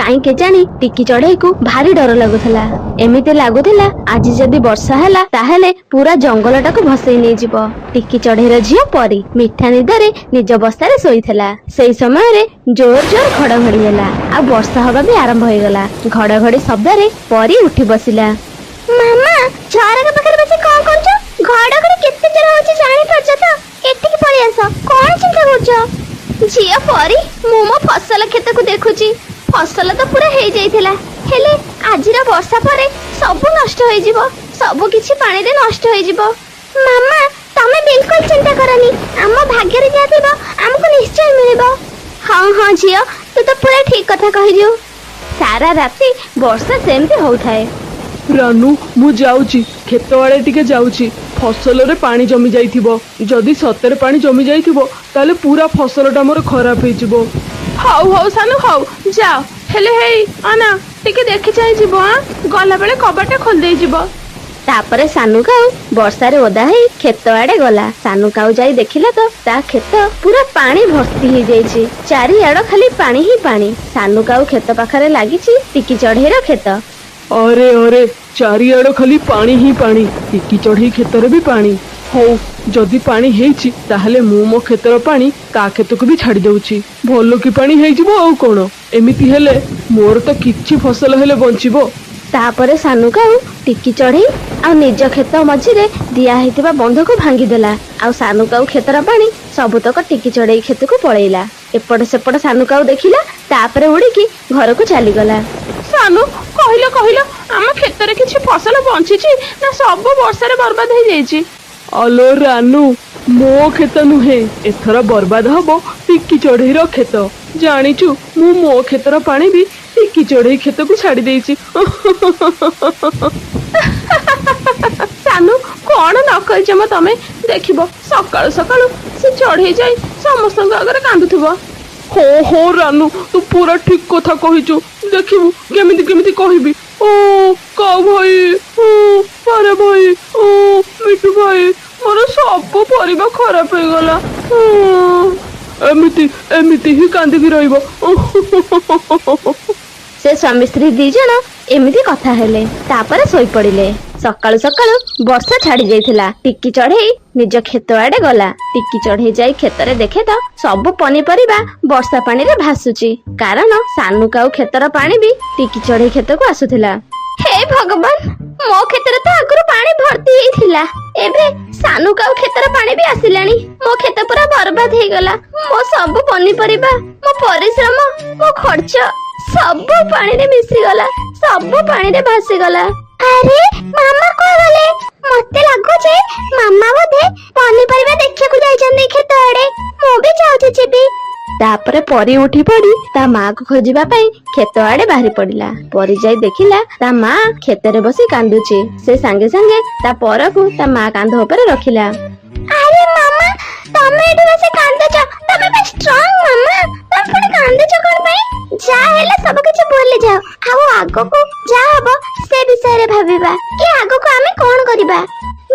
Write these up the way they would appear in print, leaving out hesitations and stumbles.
କାହିଁ କେଜାଣି ଟିକି ଚଢେଇକୁ ଭାରି ଡର ଲାଗୁଥିଲା। ଏମିତି ଲାଗୁଥିଲା ଆଜି ଯଦି ବର୍ଷା ହେଲା ତାହେଲେ ପୁରା ଜଙ୍ଗଲଟାକୁ ଭସେଇ ନେଇଯିବ। ଟିକି ଚଢେଇର ଝିଅ ପରି ମିଠା ନିଦରେ ନିଜ ବସାରେ ଶୋଇଥିଲା। ସେଇ ସମୟରେ ଜୋର ଜୋର ଘଡଘଡି ହେଲା ଆଉ ବର୍ଷା ହବା ବି ଆରମ୍ଭ ହେଇଗଲା। ଘଡଘଡି ଶବ୍ଦରେ ପରି ଉଠି ବସିଲା। ମାମା, ଝରକା ପାଖରେ ବସି କଣ କରୁଛ? ଘଡଘଡି କେତେ ଜୋର ହଉଛି ଜାଣିପାରୁଛ ତ? ଏଠିକି ପଳେଇ ଆସ, କଣ ଚିନ୍ତା କରୁଛ? ଝିଅ ପରି, ମୁଁ ମୋ ଫସଲ କ୍ଷେତକୁ ଦେଖୁଛି। ଫସଲ ତ ପୁରା ହେଇଯାଇଥିଲା, ହେଲେ ଆଜିର ବର୍ଷା ପରେ ସବୁ ନଷ୍ଟ ହେଇଯିବ। ସବୁ କିଛି ପାଣିରେ ନଷ୍ଟ ହେଇଯିବ। ମାମା, ତମେ ବିଲକୁଲ ଚିନ୍ତା କରନି, ଆମ ଭାଗ୍ୟରେ ଯାହା ଥିବ ଆମକୁ ନିଶ୍ଚୟ ମିଳିବ। ହଁ ହଁ ଝିଅ, ତୁ ତ ପୁରା ଠିକ କଥା କହିଛୁ। ସାରା ରାତି ବର୍ଷା ସେମିତି ହଉଥାଏ। ରାନୁ, ମୁଁ ଯାଉଛି, କ୍ଷେତ ଆଡ଼େ ଟିକେ ଯାଉଛି। ଫସଲରେ ପାଣି ଜମି ଯାଇଥିବ। ଯଦି ସତରେ ପାଣି ଜମି ଯାଇଥିବ ତାହେଲେ ପୁରା ଫସଲଟା ମୋର ଖରାପ ହେଇଯିବ। ହଉ ହଉ ସାନୁ, ହଉ ଯାଅ। ହେଲେ ହେଇ ଅନା, ଟିକେ ଦେଖି ଚାହିଁ ଯିବ। ଆଁ, ଗଲାବେଳେ କବାଟଟା ଖୋଲି ଦେଇଯିବ। ତାପରେ ସାନୁ କାଉ ବର୍ଷାରେ ଓଦା ହେଇ କ୍ଷେତ ଆଡେ ଗଲା। ସାନୁ କାଉ ଯାଇ ଦେଖିଲା ତ ତା କ୍ଷେତ ପୁରା ପାଣି ଭର୍ତ୍ତି ହେଇଯାଇଛି, ଚାରିଆଡ ଖାଲି ପାଣି ହିଁ ପାଣି। ସାନୁ କାଉ କ୍ଷେତ ପାଖରେ ଲାଗିଛି ଟିକି ଚଢେଇର କ୍ଷେତ। ଆରେ ଆରେ, ଚାରିଆଡ ଖାଲି ପାଣି ହିଁ ପାଣି, ଟିକି ଚଢେଇ କ୍ଷେତରେ ବି ପାଣି। ହଉ, ଯଦି ପାଣି ହେଇଛି ତାହେଲେ ମୁଁ ମୋ କ୍ଷେତର ପାଣି ତା କ୍ଷେତକୁ ବି ଛାଡି ଦଉଛି। ଭଲ କି ପାଣି ହେଇଯିବ ଆଉ କଣ। ଏମିତି ହେଲେ ମୋର ତ କିଛି ଫସଲ ହେଲେ ବଞ୍ଚିବ। ତାପରେ ସାନୁ କାଉ ଟିକି ଚଢେଇ ଆଉ ନିଜ କ୍ଷେତ ମଝିରେ ଦିଆ ହେଇଥିବା ବନ୍ଧକୁ ଭାଙ୍ଗିଦେଲା ଆଉ ସାନୁ କାଉ କ୍ଷେତର ପାଣି ସବୁତକ ଟିକି ଚଢେଇ କ୍ଷେତକୁ ପଳେଇଲା। ଏପଟ ସେପଟ ସାନୁ କାଉ ଦେଖିଲା, ତାପରେ ଉଡିକି ଘରକୁ ଚାଲିଗଲା। ସାନୁ, କହିଲ କହିଲ, ଆମ କ୍ଷେତରେ କିଛି ଫସଲ ବଞ୍ଚିଛି ନା ସବୁ ବର୍ଷାରେ ବର୍ବାଦ ହେଇଯାଇଛି? ଆଲୋ ରାନୁ, ମୋ କ୍ଷେତ ନୁହେଁ, ଏଥର ବର୍ବାଦ ହବ ଟିକି ଚଢେଇର କ୍ଷେତ। ଜାଣିଛୁ, ମୁଁ ମୋ କ୍ଷେତର ପାଣି ବି ଟିକି ଚଢେଇ କ୍ଷେତକୁ ଛାଡି ଦେଇଛି। ସାନୁ, କଣ ନ କହିଛ ମ ତମେ? ଦେଖିବ ସକାଳୁ ସକାଳୁ ସେ ଚଢେଇ ଯାଇ ସମସ୍ତଙ୍କ ଆଗରେ କାନ୍ଦୁଥିବ। ହଁ ହଁ ରାନୁ, ତୁ ପୁରା ଠିକ କଥା କହିଛୁ। ଦେଖିବୁ କେମିତି କେମିତି କହିବି। ଓ କାଉ ଭାଇ, ଓ ପାରା ଭାଇ, ଓ ମିଠୁ ଭାଇ, ମୋର ସବୁ ପରିବା ଖରାପ ହେଇଗଲା। ଏମିତି ଏମିତି ହିଁ କାନ୍ଦିକି ରହିବ। ସେ ସ୍ୱାମୀ ସ୍ତ୍ରୀ ଦି ଜଣ ଏମିତି କଥା ହେଲେ, ତାପରେ ଶୋଇପଡିଲେ। ସକାଳୁ ସକାଳୁ ବର୍ଷା ଛାଡି ଯାଇଥିଲା। ଟିକି ଚଢେଇ ନିଜ କ୍ଷେତ ଆଡେ ଗଲା। ଟିକି ଚଢେଇ ଯାଇ କ୍ଷେତରେ ଦେଖେ ତ ସବୁ ପନିପରିବା ବର୍ଷା ପାଣିରେ ଭାସୁଛି, କାରଣ ସାନୁ କାଉ କ୍ଷେତର ପାଣି ବି ଟିକି ଚଢେଇ କ୍ଷେତକୁ ଆସୁଥିଲା। ହେ ଭଗବାନ, ମୋ କ୍ଷେତରେ ତ ଆଗରୁ ପାଣି ଭର୍ତ୍ତି ହେଇଥିଲା, ଏବେ ସାନୁ କାଉ କ୍ଷେତର ପାଣି ବି ଆସିଲାଣି। ମୋ କ୍ଷେତ ପୁରା ବର୍ବାଦ ହେଇଗଲା। ମୋ ସବୁ ପନିପରିବା, ମୋ ପରିଶ୍ରମ, ମୋ ଖର୍ଚ୍ଚ ସବୁ ପାଣିରେ ମିଶିଗଲା, ସବୁ ପାଣିରେ ଭାସିଗଲା। ଆରେ ମାମା କୁଆଡେ ଗଲେ? ମତେ ଲାଗୁଛି ମାମା ବୋଧେ ପନିପରିବା ଦେଖିବାକୁ ଯାଇଛନ୍ତି କ୍ଷେତ ଆଡେ। ମୁଁ ବି ଯାଉଛି ଯିବି। ତାପରେ ପରି ଉଠି ପଡି ତା ମାକୁ ଖୋଜିବା ପାଇଁ କ୍ଷେତ ଆଡେ ବାହାରି ପଡିଲା। ପରି ଯାଇ ଦେଖିଲା ତା ମା କ୍ଷେତରେ ବସି କାନ୍ଦୁଛି। ସେ ସାଙ୍ଗେ ସାଙ୍ଗେ ତା ପରକୁ ତା ମା କାନ୍ଧ ଉପରେ ରଖିଲା। ଆରେ ମାମା, ତମେ ଏଠି ବସି କାନ୍ଦୁଛ? ତମେ ବା ଷ୍ଟ୍ରଙ୍ଗ ମାମା, ତମେ ପୁଣି କାନ୍ଦୁଛ କଣ ପାଇଁ? ଯାହା ହେଲା ସବୁ କିଛି ଭୁଲି ଯାଅ, ଆଉ ଆଗକୁ ଯାହା ହବ ସେ ବିଷୟରେ ଭାବିବା କି ଆଗକୁ ଆମେ କଣ କରିବା।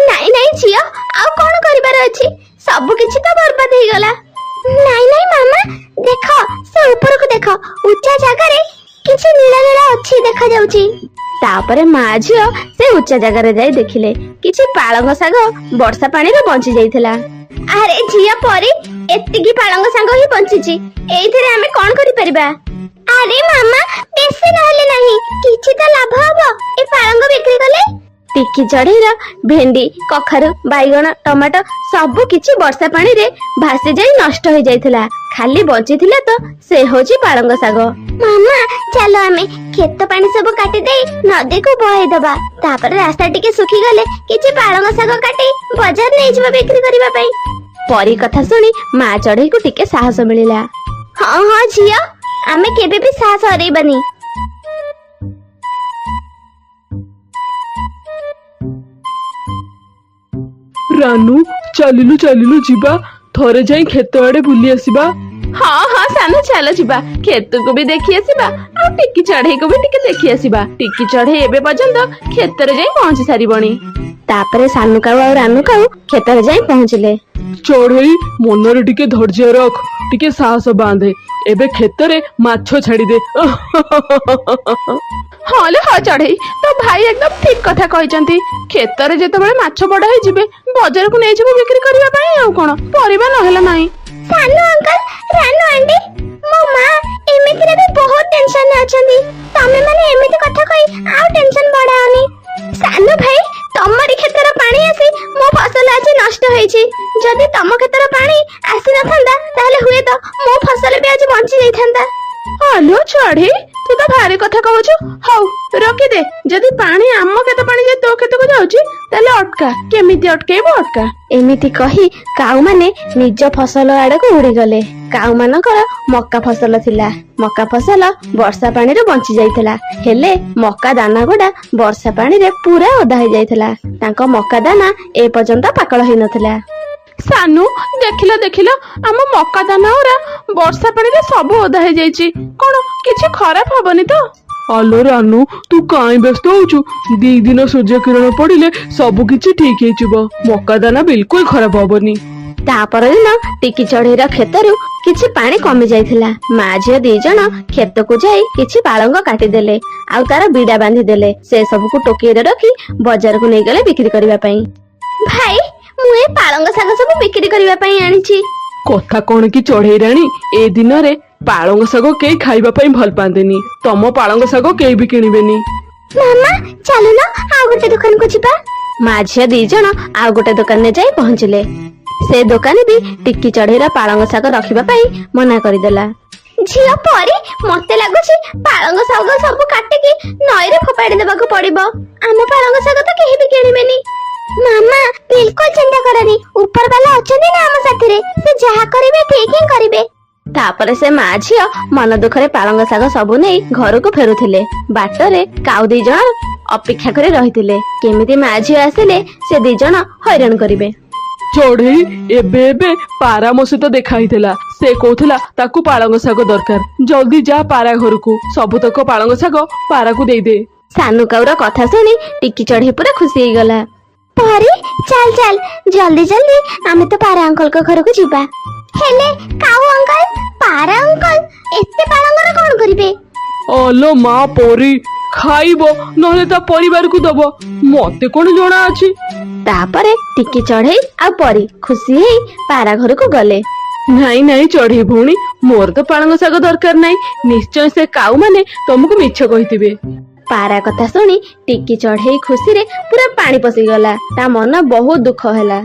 ନାଇଁ ନାଇଁ ଝିଅ, ଆଉ କଣ କରିବାର ଅଛି? ସବୁ କିଛି ତ ବର୍ବାଦ ହେଇଗଲା। ନାଇଁ ନାଇଁ ମାମା, ଦେଖ ସେ ଉପରକୁ ଦେଖ, ଉଚ୍ଚା ଜାଗାରେ କିଛି ନୀଳ ନୀଳ ଅଛି ଦେଖାଯାଉଛି। ତାପରେ ମା ଝିଅ ସେ ଉଚ୍ଚା ଜାଗାରେ ଯାଇ ଦେଖିଲେ କିଛି ପାଳଙ୍ଗ ଶାଗ ବର୍ଷା ପାଣିରେ ବଞ୍ଚି ଯାଇଥିଲା। ଆରେ ଝିଅ ପରି, ଏତିକି ପାଳଙ୍ଗ ଶାଗ ହିଁ ବଞ୍ଚିଛି, ଏଇଥିରେ ଆମେ କଣ କରିପାରିବା? ଆରେ ମାମା, ବେଶୀ ନହେଲେ ନାହିଁ, କିଛି ତ ଲାଭ ହବ ଏ ପାଳଙ୍ଗ ବିକ୍ରି କଲେ। ଟିକି ଚଢେଇର ଭେଣ୍ଡି, କଖାରୁ, ବାଇଗଣ, ଟମାଟୋ ସବୁ କିଛି ବର୍ଷା ପାଣିରେ ଭାସି ଯାଇ ନଷ୍ଟ ହେଇଯାଇଥିଲା। ଖାଲି ବଞ୍ଚିଥିଲା ତ ସେ ହଉଛି ପାଳଙ୍ଗ ଶାଗ। ମାମା, ଚାଲ ଆମେ କ୍ଷେତ ପାଣି ସବୁ କାଟି ଦେଇ ନଦୀକୁ ବହେଇ ଦବା। ତାପରେ ରାସ୍ତା ଟିକେ ଶୁଖିଗଲେ କିଛି ପାଳଙ୍ଗ ଶାଗ କାଟି ବଜାର ନେଇଯିବା ବିକ୍ରି କରିବା ପାଇଁ। ପରି କଥା ଶୁଣି ମା ଚଢେଇକୁ ଟିକେ ସାହସ ମିଳିଲା। ହଁ ହଁ ଝିଅ, ଆମେ କେବେ ବି ସାହସ ହରେଇବାନି। ରାନୁ, ଚାଲିଲୁ ଚାଲିଲୁ ଯିବା, ଥରେ ଯାଇ କ୍ଷେତ ଆଡେ ବୁଲି ଆସିବା। ହଁ ହଁ ସାନୁ, ଚାଲ ଯିବା, କ୍ଷେତକୁ ବି ଦେଖି ଆସିବା ଆଉ ଟିକି ଚଢେଇକୁ ବି ଟିକେ ଦେଖି ଆସିବା। ଟିକି ଚଢେଇ ଏବେ ପର୍ଯ୍ୟନ୍ତ କ୍ଷେତରେ ଯାଇ ପହଞ୍ଚି ସାରିବଣି। ତାପରେ ସାନୁ କାଉ ଆଉ ରାନୁ କାଉ କ୍ଷେତରେ ଯାଇ ପହଞ୍ଚିଲେ। ଚଢେଇ, ମନରେ ଟିକେ ଧୈର୍ଯ୍ୟ ରଖ, ଟିକେ ସାହସ ବାନ୍ଧେ, ଏବେ କ୍ଷେତରେ ମାଛ ଛାଡିଦେ। ହଁ ଲୋ ହଁ ଚଢେଇ, ତୋ ଭାଇ ଏକଦମ ଠିକ କଥା କହିଛନ୍ତି। କ୍ଷେତରେ ଯେତେବେଳେ ମାଛ ବଡ ହେଇଯିବେ, ବଜାରକୁ ନେଇଯିବୁ ବିକ୍ରି କରିବା ପାଇଁ। ଆଉ କଣ ପରିବା ନହେଲା ନାହିଁ। ସାନୁ ଅଙ୍କଲ, ରାନୁ ଆଣ୍ଟି, ମୋ ମା ଏମିତିରେ ବି ବହୁତ ଟେନସନରେ ଅଛନ୍ତି। ତମେ ମାନେ ଏମିତି କଥା କହି ଆଉ ଟେନସନ ବଢାଅନି। ସାନୁ ଭାଇ, ତମରି କ୍ଷେତର ପାଣି ଆସି ମୋ ଫସଲ ଆଜି ନଷ୍ଟ ହେଇଛି। ଯଦି ତମ କ୍ଷେତର ପାଣି ଆସିନଥାନ୍ତା, ତାହେଲେ ହୁଏତ ମୋ ଫସଲ ବି ଆଜି ବଞ୍ଚି ଯାଇଥାନ୍ତା। ଆଲୋ ଚଢେଇ, ତୁ ତ ଭାରି କଥା କହୁଛୁ। ହଉ ରଖିଦେ, ଯଦି ପାଣି ଆମ କ୍ଷେତ ପାଣି ଯଦି ତୋ କ୍ଷେତକୁ ଯାଉଛି, ତାହେଲେ ଅଟକା, କେମିତି ଅଟକେଇବୁ ଅଟକା। ଏମିତି କହି କାଉମାନେ ନିଜ ଫସଲ ଆଡକୁ ଉଡିଗଲେ। କାଉମାନଙ୍କର ମକା ଫସଲ ଥିଲା। ମକା ଫସଲ ବର୍ଷା ପାଣିରୁ ବଞ୍ଚି ଯାଇଥିଲା, ହେଲେ ମକା ଦାନା ଗୁଡା ବର୍ଷା ପାଣିରେ ପୁରା ଓଦା ହେଇଯାଇଥିଲା। ତାଙ୍କ ମକା ଦାନା ଏ ପର୍ଯ୍ୟନ୍ତ ପାକଳ ହେଇନଥିଲା। ସାନୁ, ଦେଖିଲ ଦେଖିଲ, ଆମ ମକା ଦାନା ଗୁରା ବର୍ଷା ପାଣିରେ ସବୁ ଓଦା ହେଇଯାଇଛି। କଣ କିଛି ଖରାପ ହବନି ତ? ଆଲୋ ରାନୁ, ତୁ କାଇଁ ବ୍ୟସ୍ତ ହଉଛୁ? 2 ଦିନ ସୂର୍ଯ୍ୟ କିରଣ ପଡିଲେ ସବୁ କିଛି ଠିକ ହେଇଯିବ। ମକା ଦାନା ବିଲକୁଲ ଖରାପ ହବନି। ତା ପରଦିନ ଟିକି ଚଢେଇର କ୍ଷେତରୁ କିଛି ପାଣି କମି ଯାଇଥିଲା। ମା ଝିଅ ଦି ଜଣ କ୍ଷେତକୁ ଯାଇ କିଛି ପାଳଙ୍ଗ କାଟିଦେଲେ ଆଉ ତାର ବିଡା ବାନ୍ଧିଦେଲେ। ସେ ସବୁକୁ ଟୋକେଇରେ ରଖି ବଜାରକୁ ନେଇଗଲେ ବିକ୍ରି କରିବା ପାଇଁ। ଭାଇ, ମୁଁ ଏ ପାଳଙ୍ଗ ଶାଗ ସବୁ ବିକ୍ରି କରିବା ପାଇଁ ଆଣିଛି। କଥା କଣ କି ଚଢେଇ ରାଣୀ, ଏ ଦିନରେ ପାଳଙ୍ଗ ଶାଗ କେହି ଖାଇବା ପାଇଁ ଭଲ ପାଆନ୍ତିନି। ତମ ପାଳଙ୍ଗ ଶାଗ କେହି ବି କିଣିବେନି। ମାମା, ଚାଲୁନ ଆଉ ଗୋଟେ ଦୋକାନକୁ ଯିବା। ମା ଝିଅ ଦି ଜଣ ଆଉ ଗୋଟେ ଦୋକାନରେ ଯାଇ ପହଞ୍ଚିଲେ। ସେ ଦୋକାନୀ ବି ଟିକି ଚଢେଇର ପାଳଙ୍ଗ ଶାଗ ରଖିବା ପାଇଁ ମନା କରିଦେଲା। ଝିଅ ପରି, ମତେ ଲାଗୁଛି ପାଳଙ୍ଗ ଶାଗ ସବୁ କାଟିକି ନଈରେ ଫୋପାଡ଼ି ଦେବାକୁ ପଡିବ। ଆମ ପାଳଙ୍ଗ ଶାଗ ତ କେହି ବି କିଣିବେନି। ମାମା, ବିଲକୁଲ ଚିନ୍ତା କରନି, ଉପର ବାଲା ଅଛନ୍ତି ନା ଆମ ସାଥିରେ, ସେ ଯାହା କରିବେ ଠିକ ହିଁ କରିବେ। ତାପରେ ସେ ମା ଝିଅ ମନ ଦୁଃଖରେ ପାଳଙ୍ଗ ଶାଗ ସବୁ ନେଇ ଘରକୁ ଫେରୁଥିଲେ। ବାଟରେ କାଉ ଦି ଜଣ ଅପେକ୍ଷା କରି ରହିଥିଲେ, କେମିତି ମା ଝିଅ ଆସିଲେ ସେ ଦି ଜଣ ହଇରାଣ କରିବେ। ଚଢେଇ, ଏବେ ଏବେ ପାରା ମୋ ସହିତ ଦେଖା ହେଇଥିଲା। ସେ କହୁଥିଲା ତାକୁ ପାଳଙ୍ଗ ଶାଗ ଦରକାର। ଜଲ୍ଦି ଯା ପାରା ଘରକୁ, ସବୁତକ ପାଳଙ୍ଗ ଶାଗ ପାରାକୁ ଦେଇଦେ। ସାନୁ କାଉର କଥା ଶୁଣି ଟିକି ଚଢେଇ ପୁରା ଖୁସି ହେଇଗଲା। ପରି, ଚାଲ ଚାଲ, ଜଲ୍ଦି ଜଲ୍ଦି ଆମେ ତ ପାରା ଅଙ୍କଲଙ୍କ ଘରକୁ ଯିବା। ହେଲେ କାଉ ଅଙ୍କଲ, ପାରା ଅଙ୍କଲ ଏତେ ପାଳଙ୍ଗର କଣ କରିବେ? ଅଲୋ ମା ପରି, ଖାଇବ ନହେଲେ ତା ପରିବାରକୁ ଦବ। ମତେ କଣ ଜଣା ଅଛି? ତାପରେ ଟିକି ଚଢେଇ ଆଉ ପରି ଖୁସି ହେଇ ପାରା ଘରକୁ ଗଲେ। ନାଇଁ ନାଇଁ ଚଢେଇ ଭଉଣୀ, ମୋର ତ ପାଳଙ୍ଗ ଶାଗ ଦରକାର ନାହିଁ। ନିଶ୍ଚୟ ସେ କାଉ ମାନେ ତମକୁ ମିଛ କହିଥିବେ। ପାରା କଥା ଶୁଣି ଟିକି ଚଢେଇ ଖୁସିରେ ପୁରା ପାଣି ପଶିଗଲା। ତା ମନ ବହୁତ ଦୁଃଖ ହେଲା।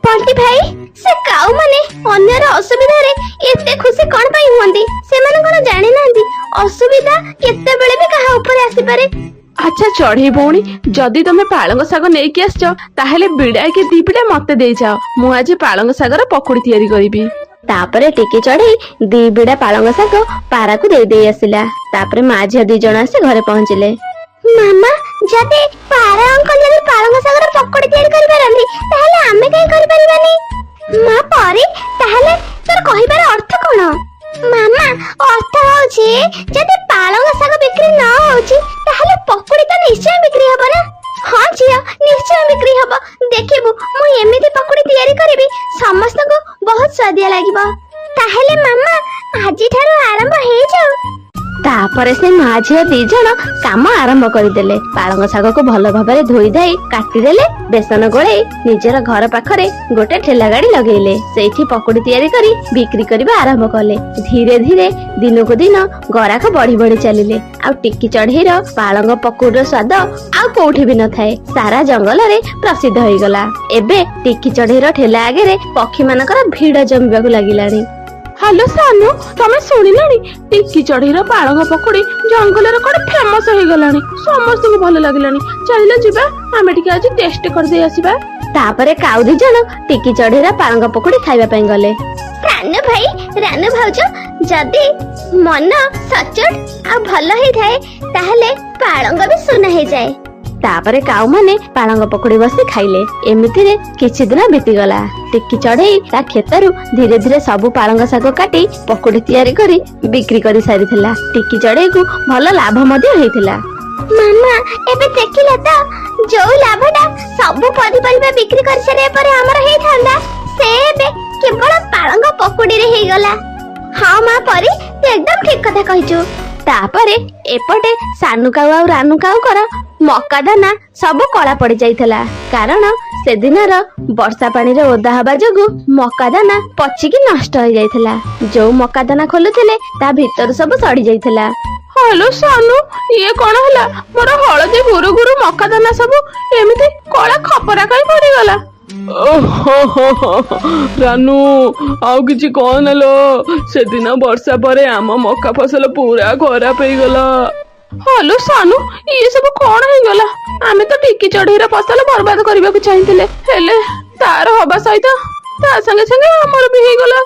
ପଣ୍ଟି ଭାଇ, ସେ କାଉ ମାନେ ଅନ୍ୟର ଅସୁବିଧାରେ ଏତେ ଖୁସି କଣ ପାଇଁ ହୁଅନ୍ତି? ସେମାନେ କଣ ଜାଣିନାହାନ୍ତି ଅସୁବିଧା କେତେବେଳେ ବି କାହା ଉପରେ ଆସିପାରେ? ଆଚ୍ଛା ଚଢେଇ ଭଉଣୀ, ଯଦି ତମେ ପାଳଙ୍ଗ ଶାଗ ନେଇକି ଆସିଛ, ତାହେଲେ ବିଡାଏ କି ଦି ବିଡା ମତେ ଦେଇଯାଅ। ମୁଁ ଆଜି ପାଳଙ୍ଗ ଶାଗର ପକୁଡି ତିଆରି କରିବି। ତାପରେ ଟିକି ଚଢେଇ ଦି ବିଡା ପାଳଙ୍ଗ ଶାଗ ପାରାକୁ ଦେଇ ଦେଇ ଆସିଲା। ତାପରେ ମା ଝିଅ ଦି ଜଣ ଆସି ଘରେ ପହଞ୍ଚିଲେ। ମାମା, ଯଦି ପାରା ଅଙ୍କଲ ଯଦି ପାଳଙ୍ଗ ଶାଗର ପକୋଡି ତିଆରି କରିପାରନ୍ତି, ତାହେଲେ ଆମେ କାହିଁ କରିପାରିବାନି? ମା ପରି, ତାହେଲେ ତୋର କହିବାର ଅର୍ଥ କଣ? ମାମା, ଅର୍ଥ ହଉଛି ଯଦି ପାଳଙ୍ଗ ଶାଗ ବିକ୍ରି ନ ହଉଛି, ତାହେଲେ ପକୁଡି ତ ନିଶ୍ଚୟ ବିକ୍ରି ହବ ନା? ହଁ ଝିଅ, ନିଶ୍ଚୟ ବିକ୍ରି ହବ। ଦେଖିବୁ, ମୁଁ ଏମିତି ପକୁଡି ତିଆରି କରିବି, ସମସ୍ତଙ୍କୁ ବହୁତ ସ୍ୱାଦିଆ ଲାଗିବ। ତାହେଲେ ମାମା, ଆଜିଠାରୁ ଆରମ୍ଭ ହେଇଯାଉ। ତାପରେ ସେ ମା ଝିଅ ଦି ଜଣ କାମ ଆରମ୍ଭ କରିଦେଲେ। ପାଳଙ୍ଗ ଶାଗକୁ ଭଲ ଭାବରେ ଧୋଇ ଧାଇ କାଟିଦେଲେ, ବେସନ ଗୋଳେଇ ନିଜର ଘର ପାଖରେ ଗୋଟେ ଠେଲା ଗାଡି ଲଗେଇଲେ। ସେଇଠି ପକୁଡି ତିଆରି କରି ବିକ୍ରି କରିବା ଆରମ୍ଭ କଲେ। ଧୀରେ ଧୀରେ ଦିନକୁ ଦିନ ଗରାଖ ବଢି ବଢି ଚାଲିଲେ ଆଉ ଟିକି ଚଢେଇର ପାଳଙ୍ଗ ପକୁଡିର ସ୍ୱାଦ ଆଉ କୋଉଠି ବି ନଥାଏ, ସାରା ଜଙ୍ଗଲରେ ପ୍ରସିଦ୍ଧ ହେଇଗଲା। ଏବେ ଟିକି ଚଢେଇର ଠେଲା ଆଗରେ ପକ୍ଷୀ ମାନଙ୍କର ଭିଡ ଜମିବାକୁ ଲାଗିଲାଣି। ହ୍ୟାଲୋ ସାନୁ, ତମେ ଶୁଣିଲଣି? ଟିକି ଚଢେଇର ପାଳଙ୍ଗ ପକୁଡି ଜଙ୍ଗଲରେ କଣ ଫେମସ ହେଇଗଲାଣି। ସମସ୍ତଙ୍କୁ ଭଲ ଲାଗିଲାଣି। ଚାଲିଲ ଯିବା, ଆମେ ଟିକେ ଆଜି ଟେଷ୍ଟ କରିଦେଇ ଆସିବା। ତାପରେ କାଉ ଦି ଜଣ ଟିକି ଚଢେଇର ପାଳଙ୍ଗ ପକୁଡି ଖାଇବା ପାଇଁ ଗଲେ। ରାନୁ ଭାଇ, ରାନୁ ଭାଉଜ, ଯଦି ମନ ସଚୋଟ ଆଉ ଭଲ ହେଇଥାଏ, ତାହେଲେ ପାଳଙ୍ଗ ବି ସୁନା ହେଇଯାଏ। ତାପରେ କାଉମାନେ ପାଳଙ୍ଗ ପକୁଡି ବସି ଖାଇଲେ। ଏମିତିରେ କିଛି ଦିନ ବିତିଗଲା। ଟିକି ଚଢେଇ ତା କ୍ଷେତରୁ ଧୀରେ ଧୀରେ ସବୁ ପାଳଙ୍ଗ ଶାଗ କାଟି ପକୁଡି ତିଆରି କରି ବିକ୍ରି କରି ସାରିଥିଲା। ଟିକି ଚଢେଇକୁ ଭଲ ଲାଭ ମଧ୍ୟ ହେଇଥିଲା। ମାମା, ଏବେ ଦେଖିଲ ତ, ଯୋଉ ଲାଭଟା ସବୁ ପନିପରିବା ବିକ୍ରି କରିସାରିବା ପରେ ଆମର ହେଇଥାନ୍ତା, ସେ ଏବେ କେବଳ ପାଳଙ୍ଗ ପକୁଡିରେ ହେଇଗଲା। ହଁ ମା ପରି, ତୁ ଏକଦମ ଠିକ କଥା କହିଛୁ। ତାପରେ ଏପଟେ ସାନୁ କାଉ ଆଉ ରାନୁ କାଉଙ୍କର ମକା ଦାନା ସବୁ କଳା ପଡି ଯାଇଥିଲା, କାରଣ ସେଦିନର ବର୍ଷା ପାଣିରେ ଓଦା ହବା ଯୋଗୁ ମକା ଦାନା ପଚିକି ନଷ୍ଟ ହେଇଯାଇଥିଲା। ଯୋଉ ମକା ଦାନା ଖୋଲୁଥିଲେ, ତା ଭିତରୁ ସବୁ ସଢି ଯାଇଥିଲା। ହଲୋ ସାନୁ, ଇଏ କଣ ହେଲା? ମୋର ହଳଦୀ ଗୁରୁ ଗୁରୁ ମକା ଦାନା ସବୁ ଏମିତି କଳା ଖପରା କାଇଁ ପଡିଗଲା? ଓହୋ ହୋ ହୋ, ରାନୁ, ଆଉ କିଛି କହନା ଲୋ। ସେଦିନ ବର୍ଷା ପରେ ଆମ ମକା ଫସଲ ପୁରା ଖରାପ ହେଇଗଲା। ହଲୋ ସାନୁ, ଇଏ ସବୁ କଣ ହେଇଗଲା? ଆମେ ତ ଟିକି ଚଢେଇର ଫସଲ ବର୍ବାଦ କରିବାକୁ ଚାହିଁଥିଲେ, ହେଲେ ତାର ହବା ସହିତ ତା ସାଙ୍ଗେ ସାଙ୍ଗେ ଆମର ବି ହେଇଗଲା।